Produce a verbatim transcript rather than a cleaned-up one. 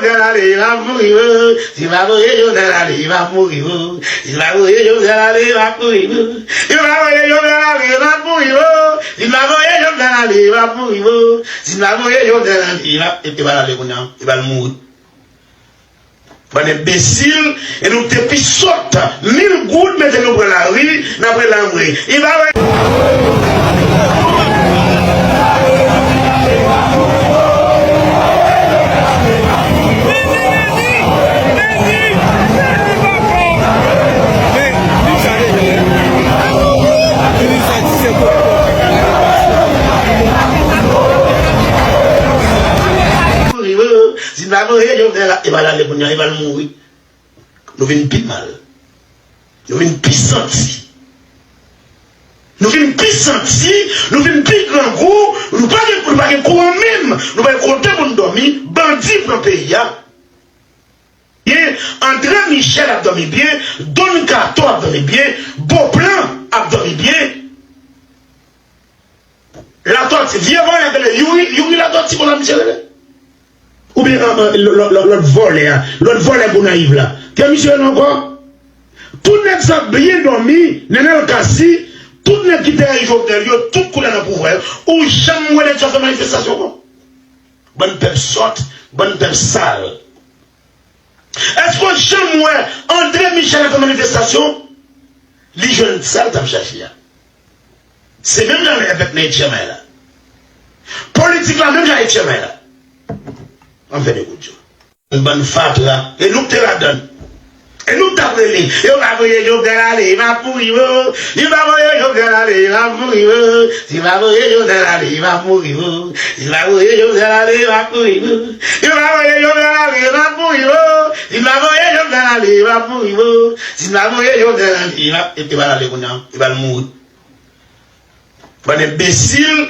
Jovenel ale, l ap mouri, wi. Si n pa voye Jovenel ale, l ap mouri, wi. Si n pa voye Jovenel ale, l ap mouri, wi. Si n pa voye Jovenel ale, l ap mouri, wi. Si n pa voye Jovenel ale, l ap mouri, wi. Si n pa voye Jovenel ale, l ap, e, e pa l ale kounye a, e pa l mouri. Bann enbesil, e nou te pi sòt. Mil goud mete nou pran lari, n ap rele anmwe. Li pa wè. Si n pa voye Jovenel la, e pa l ale kounye a, e pa l mouri. Nou vin pi mal. Nou vin pi santi. Nou vin pi santi, nou vin pi grangou, nou pa gen, nou pa gen kouran menm, nou pa gen kote pou n dòmi, bandi pran peyi a. Byen, André Michel ap dòmi byen, Don Kato ap dòmi byen, Beauplan ap dòmi byen. Latòti, vye vòlè k rele Youri, Youri Latòti konsa misye rele. Oubyen, an, an, lò-, lò-, lò-, lòt vòlè a, lòt vòlè Gonayiv la. Kè misye rele ankò? Tout nèg sa ap byen dòmi, Nenel Cassy, tout nèg ki dèyè Jovenel yo, tout koulè nan pouvwa yo. Ou janm wè nèg sa fè manifestasyon ankò? Bann pèp sòt, bann pèp sal. Èske w janm wè André Michel fè manifestasyon? Li jwenn sa l t ap chache a. Se menm jan avèk nèg Etchèmay la. Politik la menm jan Etchèmay la. Anfen de kout yo. Bann fatra. E nou k te ladann. E nou k t ap rele. Yo pa voye Jovenel ale, m ap mouri, wi. Yo pa voye Jovenel ale, m ap mouri, wi. Si pa voye Jovenel ale, m ap mouri, wi. Si pa voye Jovenel ale, m ap mouri, wi. Yo pa voye Jovenel ale, m ap mouri, wi. Si pa voye Jovenel ale, m ap mouri, wi. Si pa voye Jovenel ale, m ap, e, e pa l ale kounye a, e pa l mouri. Bann enbesil.